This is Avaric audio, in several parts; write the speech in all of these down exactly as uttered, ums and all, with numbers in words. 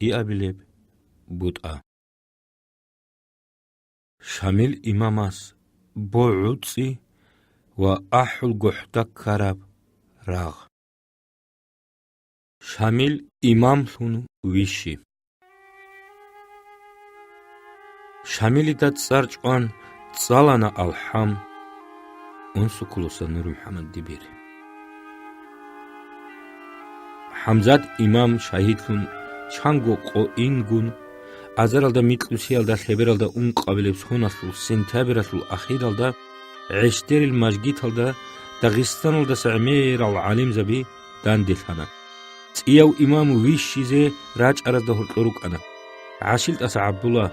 кӀиабилеб бутӀа. Шамил имамас богӀуцӀи ва ахӀул гохӀда ккараб рагъ. Шамил имамлъун вищи. Шамилида цӀар чӀван цӀалана Алхъам, Унсукулуса НурмухӀаммад дибир. ХӀамзат имам шагьидлъун чанго къо ингун, азаралда микьусиялда лъебералда ункъабилеб соналъул сентябралъул ахиралда ГӀещдерил мажгиталда Дагъистаналдаса гӀемерал гӀалимзаби данделъана. ЦӀияв имам вищизе рачӀаразда гьоркьор рукӀана: ГӀашилтӀаса ГӀабдулла,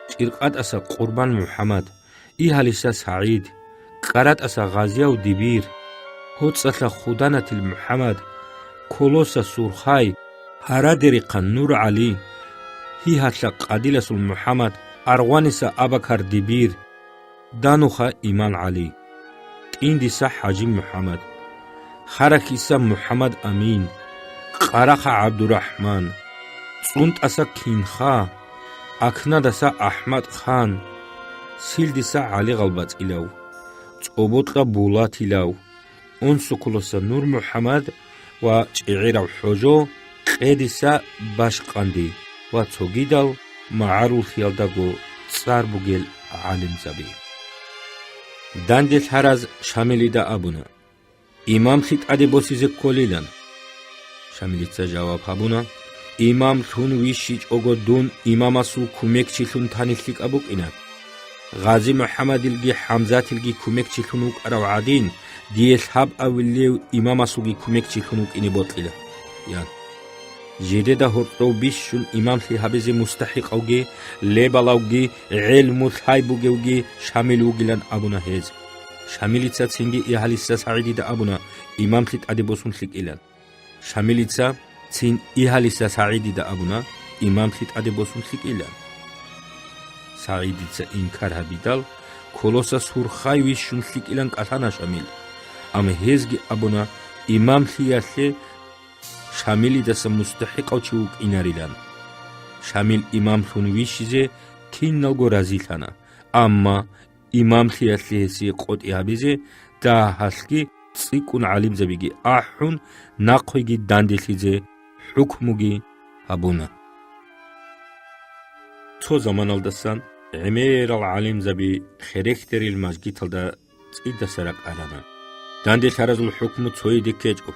ЧӀиркъатӀаса Къурбан МухӀаммад, Игьалиса СагӀид, КӀаратӀаса Гъазияв дибир, ГьоцӀалъа Худанатил МухӀаммад, Колоса Сурхай, Гьарадерихъа НургӀали, Гьигьалъа Къадиласул МухӀаммад, Аргъваниса Абакар дибир, Дануха Иман ГӀали, ТӀиндиса ХӀажи МухӀаммад, Харахьиса МухӀаммад Амин, Къараха ГӀабдурахӀман, ЦӀунтӀаса Кинха, Акнадаса АхӀмад Хан, Силдиса ГӀали ГъалбацӀилав, ЦӀобокьа Булатилав, Унсукуласа НурмухӀаммад ва ЧӀегӀерав ХӀожо, Къедиса Башкъанди ва цогидал магӀаруллъиялдаго цӀар бугел гӀалимзаби. Данделъараз Шамилида абуна: «Имамлъи тӀаде босизе кколилан». Шамилица жаваб гьабуна: «Имамлъун вищичӀого дун имамасул кумекчилъун танилъ лъикӀаб букӀина. Гъази МухӀаммадилги ХӀамзатилги кумекчилъун вукӀарав гӀадин, дие лъабабилев имамасулги кумекчилъун вукӀине бокьила», – ян. Жидеда гьоркьов бищун имамлъи гьабизе мустахӀикъавги, лебалавги, гӀелму лъай бугевги Шамил вугилан абуна гьез. Шамилица цинги Игьалиса СагӀидида абуна имамлъи тӀаде босун лъикӀилан. Шамилица цин Игьалиса СагӀидида абуна имамлъи тӀаде босун лъикӀилан. СагӀидица инкар гьабидал, Колоса Сурхай вищун лъикӀилан кӀалъана Шамил. Амма гьезги абуна имамлъиялъе Шамилидаса мустахӀикъав чи вукӀинарилан. Шамил имамлъун вищизе киналго разилъана, амма имамлъиялъе гьесие къотӀи гьабизе дагьалъги цӀикӀкӀун гӀалимзабиги ахӀун, нахъвиги данделъизе хӀукмуги гьабуна. Цо заманалдасан гӀемерал гӀалимзаби херехьдерил мажгиталда цӀидаса ракӀарана. Данделъаразул хӀукму цояде ккечӀо.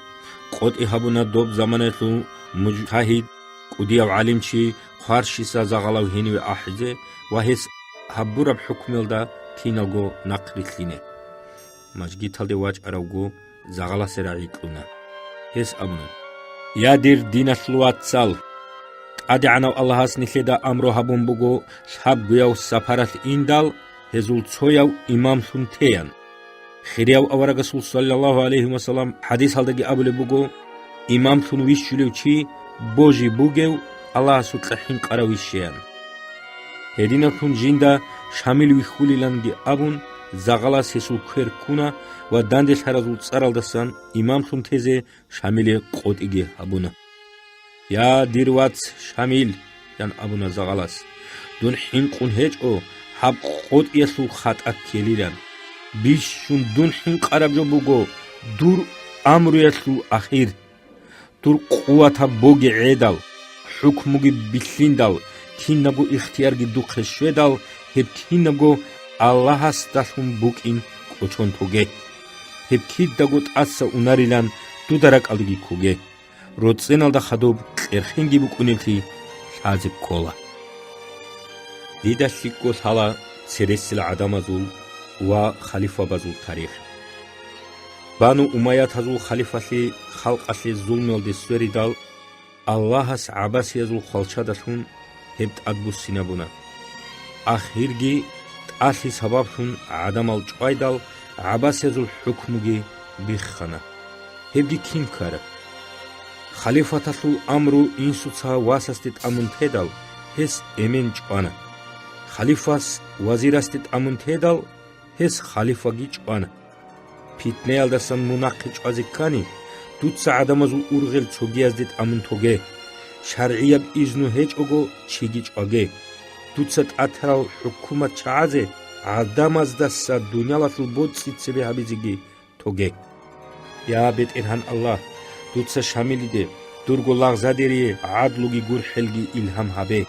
КъотӀи гьабуна доб заманаялъул мужтагьид, кӀудияв гӀалимчи Хъваршиса Загъалав гьениве ахӀизе ва гьес гьабураб хӀукмуялда киналго нахърилълъине. Мажгиталде вачӀаравго, Загъаласе рагӀи кьуна. Гьес абуна: «Я, дир диналъул вацал! ТӀадегӀанав Аллагьас нилъеда амру гьабун буго лъабгояв сапаралъ индал, гьезул цояв имамлъун теян. Хирияв аварагасул саллаллагьу гӀалайгьи вассалам хӀадисалдаги абулеб буго: „Имамлъун вищулев чи божи бугев, Аллагьасукьа хӀинкъарав вищеян“». Гьединаблъун жинда Шамил вихьулиланги абун, Загъалас гьесул квер ккуна ва данделъаразул цӀаралдасан имамлъун тезе Шамиле къотӀиги гьабуна. «Я, дир вац Шамил, – ян абуна Загъалас, – дун хӀинкъун гьечӀо гьаб къотӀиялъул хатӀа ккелилан. Бищун дун хӀинкъараб жо буго дур амруялъул ахир. Дур къуватаб боги гӀедал, хӀукмуги бихьиндал, кинабго ихтиярги духъе щведал, гьеб кинабго Аллагьасдалъун букӀин кӀочон тоге. Гьеб кидаго тӀаса унарилан дуда ракӀалдеги ккоге. РоцӀеналда хадуб кьерхинги букӀунеблъи лъазе ккола». Дида лъикӀго лъала цересел гӀадамазул ва халифабазул тарих. Бану Умаятазул халифалъи халкъалъе зулмуялде сверидал, Аллагьас гӀаббасиязул хвалчадалъун гьеб тӀадбуссинабуна. Ахирги тӀалъи сабаблъун гӀадамал чӀвайдал, гӀаббасиязул хӀукмуги биххана. Гьебги кин ккараб? Халифаталъул амру инсуца васасде тӀамун тедал, гьес эмен чӀвана. Халифас вазирасде тӀамун тедал, гьес халифаги чӀвана. Питнаялдасан мун нахъе чӀвазе ккани, дуца гӀадамазул ургъел цогиязде тӀамун тоге. шаргӀияб изну гьечӀого чиги чӀваге. Дуца тӀатарал хӀукумат чагӀазе гӀадамаздаса дуниялалъул боцӀи цебе гьабизеги тоге. Я БетӀергьан Аллагь, дуца Шамилиде, дурго лагъзадерие гӀадлуги гурхӀелги илгьам гьабе.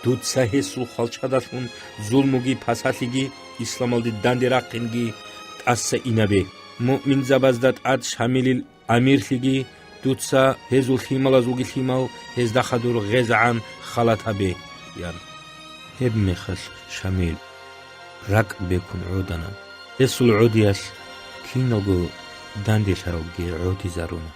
Дуца гьесул хвалчадалъун зулмуги пасалъиги исламалде данде рахъинги тӀаса инабе. Муъминзабазда тӀад Шамилил амирлъиги, дуца гьезул лъималазулги лъимал гьезда хадур гъезегӀан халат гьабе, – ян. Гьебмехалъ Шамил ракӀ бекун гӀодана. Гьесул гӀодиялъ киналго данделъаралги гӀодизаруна.